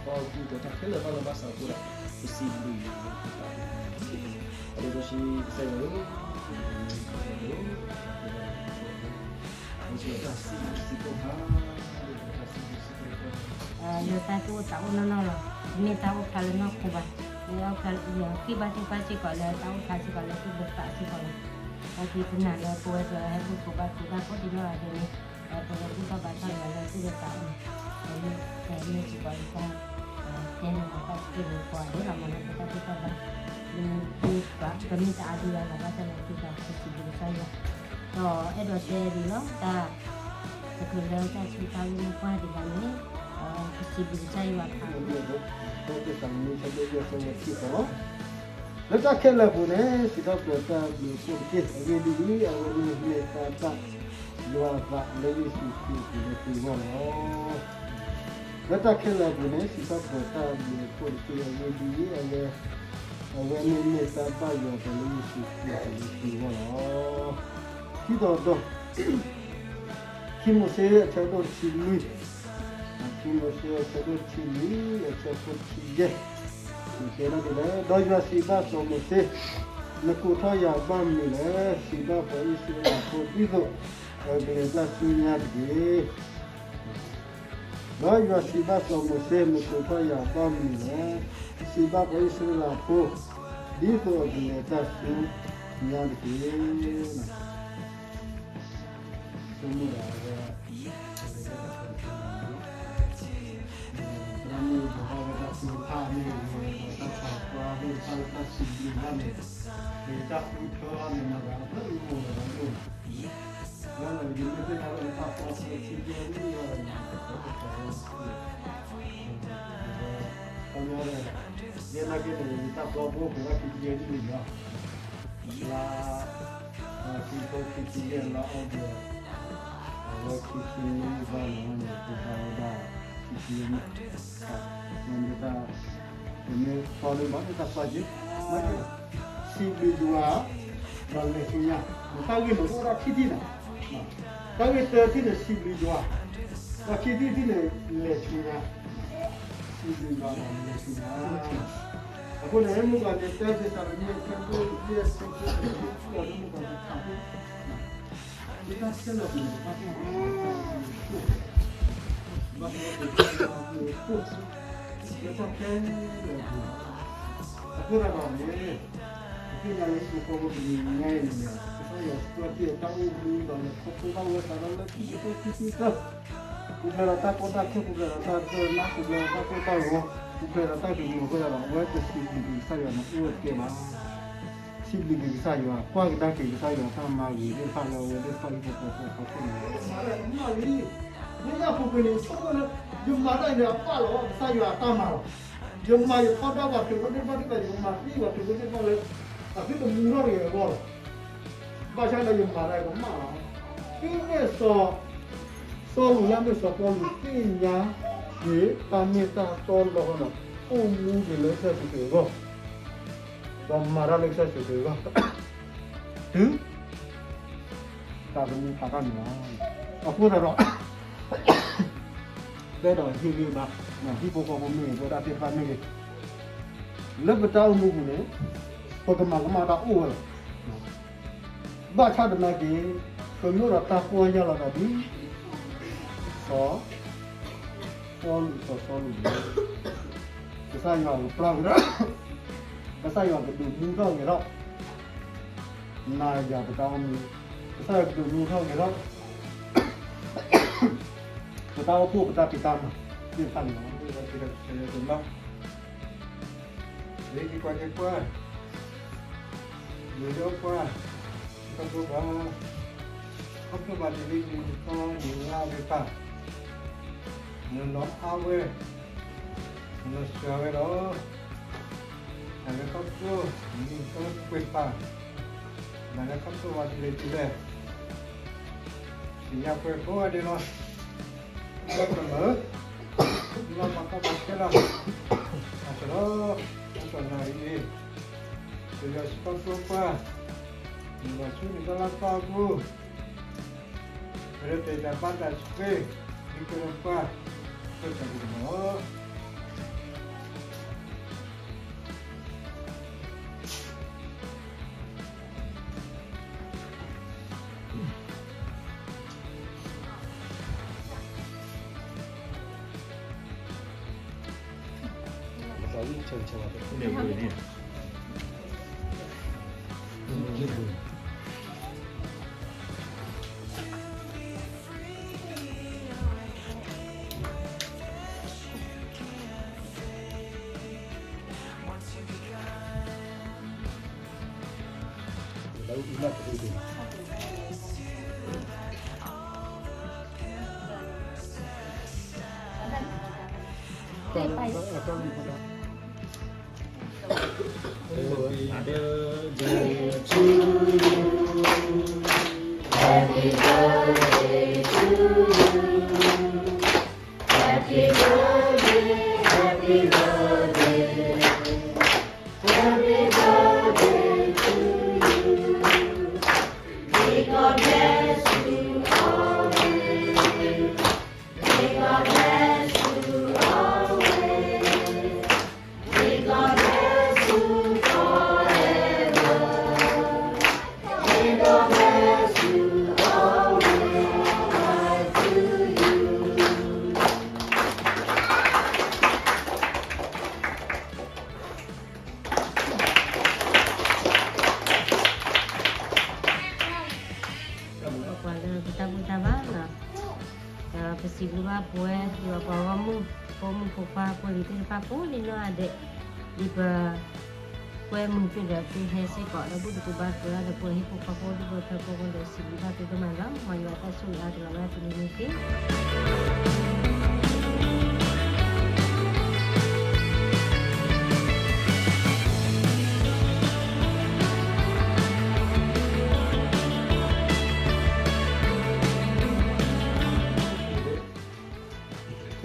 ပှၤကူၣ်တၢ်ခဲလၢာ်ဘၣ်လီၤဘၣ်စးအဃိဒီး ပစံးဘျုးယွၤလၢပသး အဒိ စီဆှံကစၢ်ယွၤဧၢ, တၢ်စံးစံးဖိဖး လၢတၢ်သူၣ်အိၣ်သးအိၣ်နီၢ်နီၢ်လီၤ. မ့ၢ်တၢ်အိၣ်ဖျါလၢနီၢ်ခိဘၣ်, မ့ၢ်က့ၢ်ဘၣ်သူၣ်ဘၣ်စ့ၢ်ကီးလၢတၢ်အိၣ်ဖျါစ့ၢ်ကီးလၢသူၣ်လၢသးစ့ၢ်ကီးလီၤ. ပက့ၤတနာ်လၢပဝဲပဟဲဘူၣ်ကိးဘၣ်ကိးဘၣ်ကိးဒံးနီၢ်ဂၤဒဲးန့ၣ် ပကဘူၣ်ထီၣ်ဘါထီၣ်ယွၤလၢသူၣ်လၢသးအိၣ်န့ၣ် မ့ၢ်စ့ၢ်ကီးလၢတၢ် တဲန့ၣ်မ့ၢ်တၢ်တကဲန့ၣ်ပှၤဒဲးလီၤမ့ၢ်လၢပတၢ်ဘူၣ်ထီၣ်ဘါ မ့ၢ်ပမ့ၢ်တအါဒံးဘၣ်လီၤ ဘၣ်ဆၣ်လၢသုတၢ်ကစံးဘျုးကစၢ်ယွၤ ဒီးအဲၣ်ဒိးတဲဒ်လီၤ တၢ် တချုးလၢတၢ်ဆူးတၢ်ဝံၣ်မ့ၢ်ပှၢ်ဒံးဘၣ်န့ၣ် ကစံးဘျုးကစၢ်ယွၤဖး လၢတၢ် လၢတၢ်ခဲလၢာ်အပူၤန့ၣ် စံးထီၣ်ပတြၢၤတၢ်ဘျုးအဖှိၣ်တက့ၢ်. အဂ့ၢ်ဒ်အံၤ, အဝဲန့ၣ်မ့ၢ်တၢ်ဘၣ်ယွၤအသးလၢယ့ၣ်ၡူးခရံာ်အပူၤလၢသုဂီၢ်လီၤ. လၢတၢ်ခဲလၢာ်အပူၤန့ၣ် စံးထီၣ်ပတြၢၤတၢ်ဘျုးအဖှိၣ်တက့ၢ်. အဂ့ၢ်ဒ်အံၤ, အဝဲ အဝဲန့ၣ်မ့ၢ်တၢ်ဘၣ်ယွၤအသးလၢယ့ၣ်ၡူးခရံာ်အပူၤလၢသုဂီၢ်လီၤ. ခံတီၤဒီး ခံမိၤၡ့အဆၢဒိၣ်တဆံလွံၢ်, ခံမိၤၡ့အဆၢဒိၣ်တဆံလွံၢ် အဆၢဖိတဆံယဲၢ်, တဲဒ်လဲၣ်, ဒီးယွၤစံးဘၣ်စီၤမိၤၡ့, နကိးထီၣ်ယၤဘၣ်မနုၤလဲၣ်, စံးဘၣ်ပှၤအံၣ်စရ့လးဖိ ဒ်သိးအကလဲၤတၢ်ဆူညါတက့ၢ်. ဒီးယွၤစံးဘၣ်စီၤမိၤၡ့, နကိးထီၣ်ယၤဘၣ်မနုၤလဲၣ်, စံးဘၣ်ပှၤအံၣ်စရ့လးဖိ, ဒ်သိးအကလဲၤတၢ်ဆူညါတက့ၢ်. ဆိကမိၣ်ဒီးအဝဲ သရၣ်မုၣ်ဘၣ်ဝဲတၢ်ထုကဖၣ်မ့ၢ်ဂ့ၤ, ဒီးတၢ်ပာ်ကွၢ်မ့ၢ်ဂ့ၤ, တၢ်စံးဘျုးဘၣ်မ့ၢ်ဂ့ၤ, တၢ်ဃုထၢမ့ၢ်ဂ့ၤ, မၤသးအဖျၢၣ်အိၣ်မ့ၢ်ဂ့ၤ, ဒီးယမ့ၢ်သ့ၣ်ညါလၢတၢ်ပာ်ကွၢ်ဆံကဲဒ်အံၤ, ခီပညီဒီး ယဲနာ်က့န့ၣ် ယတၢ်ပာ်ကွၢ်အိၣ်က့ၤဒၣ်ခံဆံယဲၢ်နံၣ်န့ၣ်လီၤ. လါ ခံထိခံဆံယဲၢ်လါအီကူး, အဝဲခံဆံနွံဘၣ်န့ၣ် ပဘၣ်ဝဲဒၣ် ခံဆံယဲၢ်နံၣ်, မ့ၢ်တၢ် ပမ့ၢ်တီလၢဘၣ်မ့ၢ်တၢ်ပာ်က့ၤ, စံးဘျုးယွၤ ဒီးလဲၤဆူညါ, တၢ်ဂ့ၢ်န့ၣ်အိၣ်ဒၣ်ခံထံၣ်န့ၣ်, တၢ်ဂ့ၢ်တထံၣ်န့ၣ် စံးဘျုးယွၤ, ဒီးခံထံၣ်တထံၣ်န့ၣ် လဲၤဆူညါ, စံးဘျုးယွၤဒီးလဲၤဆူညါ. အဃိန့ၣ် မုၢ်ဂီၤန့ၣ် တဲသ့ၣ်စၤရမံ အဆၢဒိၣ်ယဲၢ် အဆၢဖိတဆံဃိးန့ၣ် မုၢ်ဂီၤန့ၣ် ခးသ့ လၢတၢ်ခဲလၢာ်ပူၤန့ၣ် ဘၣ်ဆၣ် ဘၣ်ဆၣ် လၢတၢ်ခဲလၢာ်ပူၤ အဃိသတးဒီးန့ၣ် ပသ့ၣ်ညါလၢဟံၣ်ဖိဃီဖိတနံၤညါအံၤန့ၣ် ကစၢ်ယွၤစံးထီၣ်ပတြၢၤတၢ်အိၣ်မူဒီး လဲၤခီဖျိဘၣ်ဝဲသးဒီးလၢခံကတၢၢ်ခံဆံတၢ ပူၤဖျဲးဒီးတၢ်ကီတၢ်ခဲ ပူၤဖျဲးဒီးတၢ်ကရၢနး ပူၤဖျဲးဒီးတၢ်ကိၢ်တၢ်ဂီၤ ပူၤဖျဲးဒီးတၢ်ကရၢနးအဃိသတးဒီး အဝဲတစံးဘျုးကစၢ်ယွၤန့ၣ် အိၣ်ဝဲတကဲဘၣ်. စံးဘျုးက့ၤကစၢ်ယွၤ ကွၢ်ကဒါက့ၤကစၢ်ယွၤတၢ်မၤဂ့ၤသ့ၣ်တဖၣ်လၢအဝဲသ့ၣ်တဖၣ် ဟံၣ်ဖိဃီဖိအဖီခိၣ်န့ၣ်လီၤ. မ့ၢ်ယပူၤကွံာ်န့ၣ် ဆိကမိၣ်လၢ ယမၤတၢ်အံၤန့ၣ် အပၢ်လီၤ ကစၢ်ယွၤအတၢ်မၤလီၤ. ယမၤယဖီဒါပှၤခရံာ်ဖိသ့ၣ်တဖၣ်ဒ်သိး ယကမၤသံပှၤခရံာ်ဖိသ့ၣ်တဖၣ်လၢ အသုတမူထီၣ်တဂ့ၤအဂီၢ်လီၤ. ဘၣ်ဆၣ်ဒီးယမၤတၢ်အံၤကမၣ်လီၤ. တုၤမ့ၢ်စီၤ စီၤလူးလၢမ့ၢ်စီၤပီလူးသ့ၣ်ညါက့ၤ တၢ်မ့ၢ်တၢ်တီလီၤဒီး အိၣ်မူက့ၤလၢကစၢ်ယ့ၣ်ၡူးခရံာ်အဂီၢ် ဒီးမၤတၢ်လၢကစၢ်ယ့ၣ်ၡူးခရံာ်အဂီၢ် တုၤ တၢ်သမူဖးတၢ်န့ၣ်လီၤ. အဃိသတးဒီး ပအဲၣ်ဒိးဟ့ၣ်ဂံၢ်ဘါ ဟံၣ်ဖိဃီဖိမ့ၢ်ဂ့ၤ ပဝဲဒၣ်သ့ၣ်တဖၣ်မ့ၢ်ဂ့ၤ လၢပတၢ်အိၣ်မူပူၤန့ၣ် ပကမၤကမၣ်တၢ်အိၣ်ဝဲလီၤ. ဘၣ်ဆၣ်သနာ်က့ ပမ့ၢ်အိၣ်ဒီးတၢ်ပီၢ်ယၢ်လီၤသးဒ် စီၤ စီၤလူး စီၤစီလူးန့ၣ် ကစၢ်ယွၤကပျၢ်က့ၤဒီး ကစၢ်ယွၤကဒုးမူထီၣ်က့ၤဒီး နၤယၤပတၢ်အိၣ်မူ ကစၢ်ယွၤကဒုးမူထီၣ်က့ၤဒီး ပတၢ်အိၣ်ဖှိၣ်ပတၢ်ဖံးတၢ်မၤသ့ၣ်တဖၣ်န့ၣ်လီၤ. လၢကကွၢ်က့ၤပှၢ် ယိၤဒိၣ်ပှၢ် ခီဖျိဘၣ် ခီဖျိဘၣ်တနံၤတနံၤတသီနံၤလါသ့ၣ်တဖၣ် နလီၤအါဝဲ နလီၤစှၤဝဲဒီး တၢ်လဲၤခီဖျိ နံၤသီကွဲးဖး တၢ်လဲၤခီဖျိဘၣ်ဒ်လဲၣ်ဒ်လဲၣ် သ့ၣ်ညါပှဲၤကိးဂၤဒဲးလီၤ. လၢကမၢ လၢမၤကီမၤခဲလၢာ် အဆၢဒီး အဆၢနၤအံၤန့ၣ် ပယီၤစံးခီဖျိပှၢ် နဘၣ်ဆူနံၣ်သီလါသီအပူၤ ပတၢ်ဘၣ်တၢ်ဆှၢ ဒ်ကရၢပှၢ် ပတၢ်ကမၣ်လီၤ. ပှၤလၢပတၢ်ဘူၣ်တၢ်ဘါလီၤ. ဒီးပစံးဘျုးဘၣ်ပဝဲ ယွၤပှၤဂီၢ်မုၢ် ဖိမုၣ်ဖိခွါ ဖိလံၤသ့ၣ်တဖၣ်ကိးဂၤဒဲး ဒ်ပ ကွဲမုာ်သုဒီးသုဟဲစ့ၢ်ကီး ဒီးဘူၣ်သကိးဘါသကိးတၢ်ဒီး ပဟံၣ်ဖိဃီဖိ ဒူၣ်ဖိထၢဖိကိးဂၤဒဲး စံးဘျုးဘၣ်သုဒိၣ်မးလီၤ. မ်ယွၤတၢ်ဆိၣ်ဂ့ၤအါတလီၤလၢသုန့ၣ်မ့ၢ်သ့ သ့ၣ်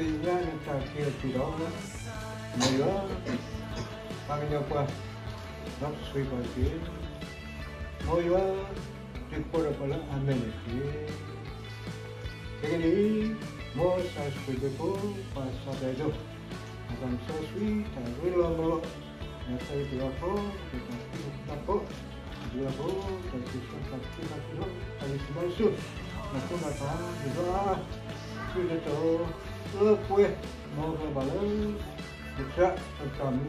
ညါနတၢ်က့ၤအီၤက့ၤဒီး မ်ယွၤ ပှၤကညီပှၤ ဒီးဆိၣ်ဂ့ၤပှၤတက့ၢ်. မ်ယွၤ ဒုးကပီၤဒီးပှၤလၢအမဲာ်န့ၣ်တက့ၢ်. ခဲကနံၣ်အံၤ မ်စီၤစပံးဒ့ဖိ ပှၤစီၤပၤဒိၣ် အသးစီဆှံ တၢ်ရ့လိာ်မုာ်လိာ် ဒီးတၢ်ဂ့ၢ်တၢ်ကျိၤ ဒီးတၢ်ဃူတၢ်ဖိး တၢ်ဘျုးတၢ်ဖှိၣ် တၢ်စံးဆၢ တၢ်သ့တၢ်ဘၣ်တၢ် တၢ်ဂံၢ်ဆူၣ်ဘါဆူၣ် တၢ်ကိၢ်တၢ်ဂီၤ ဒ်သိးအါ ဒ်သိးအါ ဒ်သိးအါ လၢပှဲၤ မ်ကဘၣ်လၢ ပသရၣ်ပတၢ်မူ ယ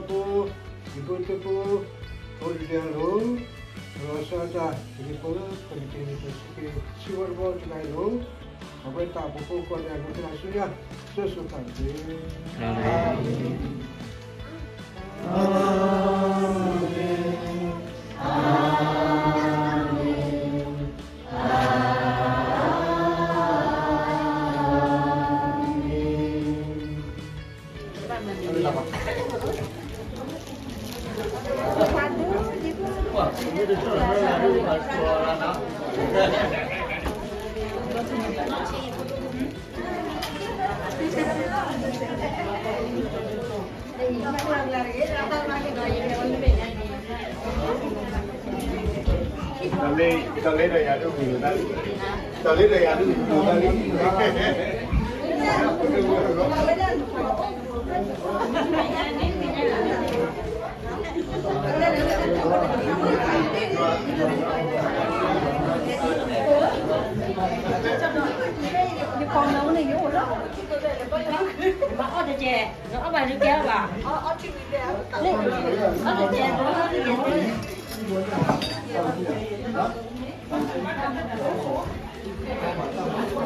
ဖိဃီဖိ ယဖိတဖိ ဖိတဒဲးအလိၤ လီၤဆီဒၣ်တၢ် ယဖိလၢ ဖိတက့ၤ တၢ်စူၢ်က့ၤ စံးဝဲတဘီတဂၤအလိၤ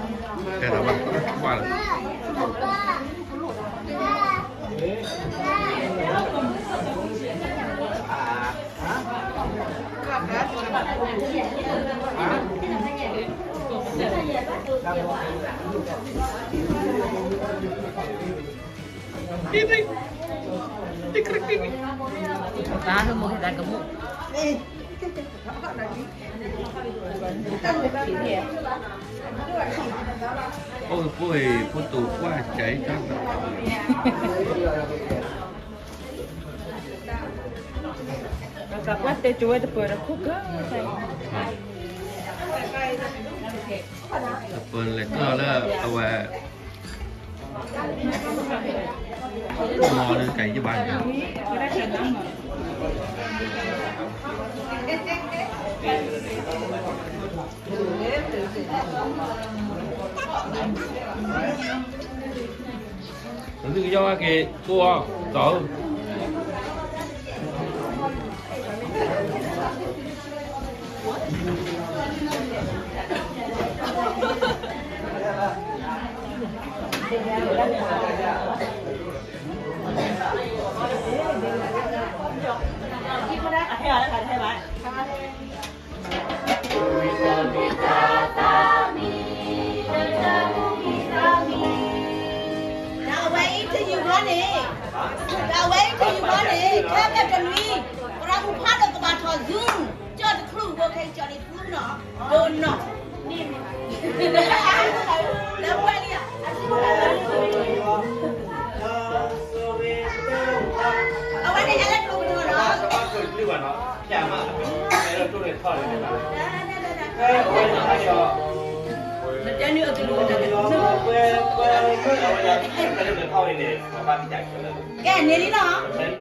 အဝဲတၢ်အိၣ်ဖှိၣ်ဖိကိးဂၤဒဲး အမူသရၣ်ဆူညါ စိၤစိၤဃၣ်တက့ၢ်. အၤမ့ၣ် အၤမ့ၣ် အၤမ့ၣ်. တၢ်လ့တၢ်ယၤဒုးမုာ်တၢ်လံ, တၢ်လ့တၢ်ယၤဒုးမုာ်တၢ်လံ. တဲလီၤဘၣ်, ကွၢ်လီၤ. အိၣ်ဖိၣ်ဖိတိာ်ကွၢ်ကဲတၢ်, ကကွၢ်တဲကၠိဝဲတပၢၤဒီးခိၣ်ကၢ, တပၢၤလဲၤကၢၢ်လၢအဝဲ မီၢ်လၢကယဘၣ်န့ၣ်, တၢ် သုကယီက့ၤကိၢ်အီၤ တီၢ်ဧၢ. ဒီးအဝဲအံၤတယူၤဘီန့ၣ်, ဒီးအဝဲအံၤတယူၤဘီန့ၣ် ခဲကတနွံ သရၣ်မုၣ်ဖးဒိၣ်ကဘၣ်ထီၣ် Zoom ကၠီၣ်တချုးဘိခဲအံၤ ကၠီၣ်န့ၣ်သူနီၤ ဒိၣ်နီၤ လၢပှဲၤလံဧါ. အဝဲန့ၣ် ယလဲၤထီၣ်ကဒီးနီၤ. ကဲန့ၣ်လံနီၤ.